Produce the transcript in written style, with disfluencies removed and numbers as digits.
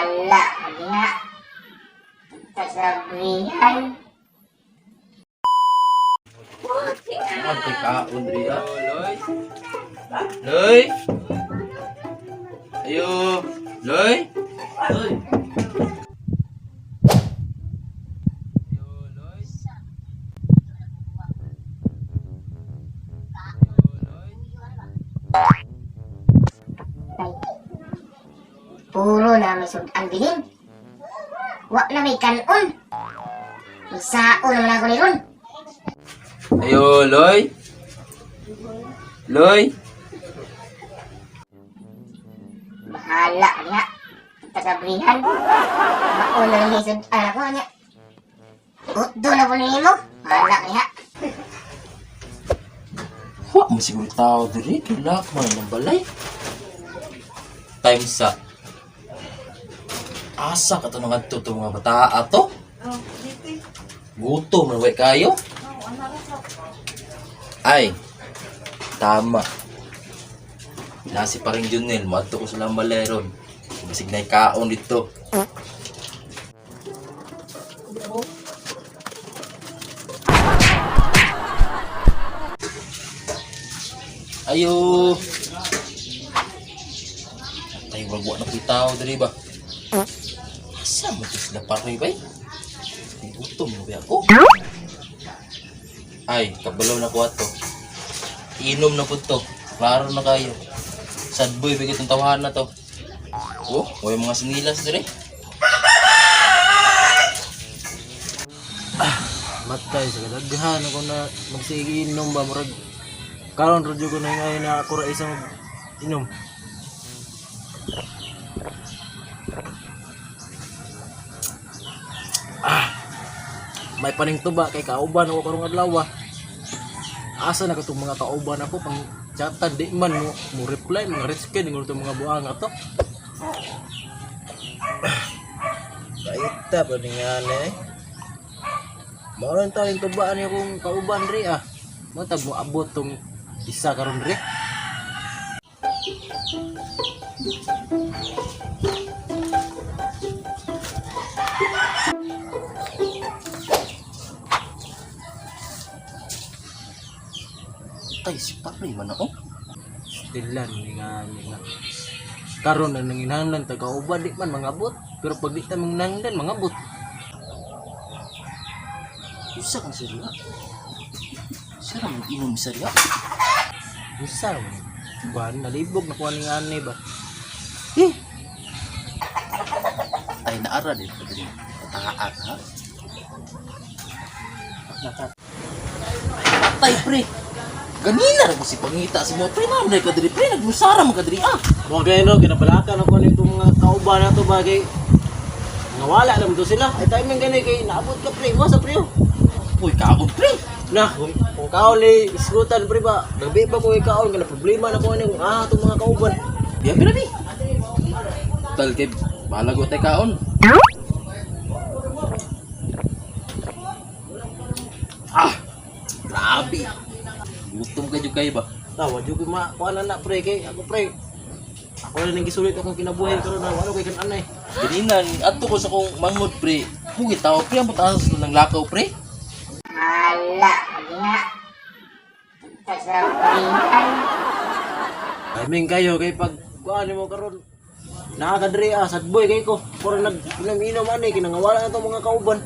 Bahala diha. Kasabihan. Ang kaon diri ah. Loy. Loy. Ayo, Loy. Loy. Ayo, Loy. Ayo, Loy. Ay, puro na may sudan bilin. Wa na may kanon. Isaon naman ako ni Ron. Ayo, Loy. Loy. Bahala diha. Kasabihan. Mauna na may sudan ako niya. Utdo na po nimo. Bahala diha. Wa mo siguro tao diri kay lak man ng balay. Time sa asa ka to nga to mga bata ato. Gutom man way kayo. Ay. Tama. Nasi pa rin Junel, moadto ko sa balay ron. Basig na kaon dito. Ayo. Tay wag wa na ko'y tao diri ba. Asa man to sila pare bay? Gutom na ba ako? Ay, kabalo na ko ato. Inom na pud to. Klaro na kayo. Sad boy bigit ang tawahan na to. Oh, way mga sinilas diri. Matay sa kadaghan ako na magsige inom ba murag karon ra jud ko na ngayon na ako ra isang inom. Ah, may paning tuba kay kauban ako karong adlaw. Asa na katong mga kauban ako pang chatan di man mo reply mga rich kid ng itong mga buang ato. Baita pa ni nga eh. Maulan ta yung tubaan niya kung kauban ri ah. Matag mo abot tong isa karon ri. Tay si pare man ako. Stilan ni nga ni nga. Karon na nanginahanglan ta kauban di man mangabot. Pero pag di ta manginahanglan mangabot. Usa kang sirya. Sira mo inom sa riya. Usa man. Kuan nalibog na kuan nga ani ba. Eh, Ay naara din pa diri. Taat ha. naka Patay pre. Ganina ra ko si pangita si mo pre ma'am ka diri pre nagmusara man ka diri ah. Mo kay no ginabalakan ako nitong mga kauban na to bagay. Nga wala lang to sila. Ay timing gani kay naabot ka pre mo sa pre. Oh. Uy kaon pre. Na, kung kaon ni isgutan pre ba, gabi ba kung ikaon kana problema na ko ani kung ah itong mga kauban. Biya pira ni. Tal kay balago tay kaon. Ah. Grabe. Gutom ka jud kayo ba? Tawa jud ko ma kuan na pre kay ako pre. Ako na nang gisulit akong kinabuhi karon na wala kay kan anay. Ganina adto ko sa kong manghod pre. Hugi tao pre ang taas ng lakaw pre. Bahala diha. Kasabihan. Timing kayo kay pag kuan mo karon. Naa ka diri ah, sad boy kay ko. Puro nag inom-inom ani kinangawala na tong mga kauban.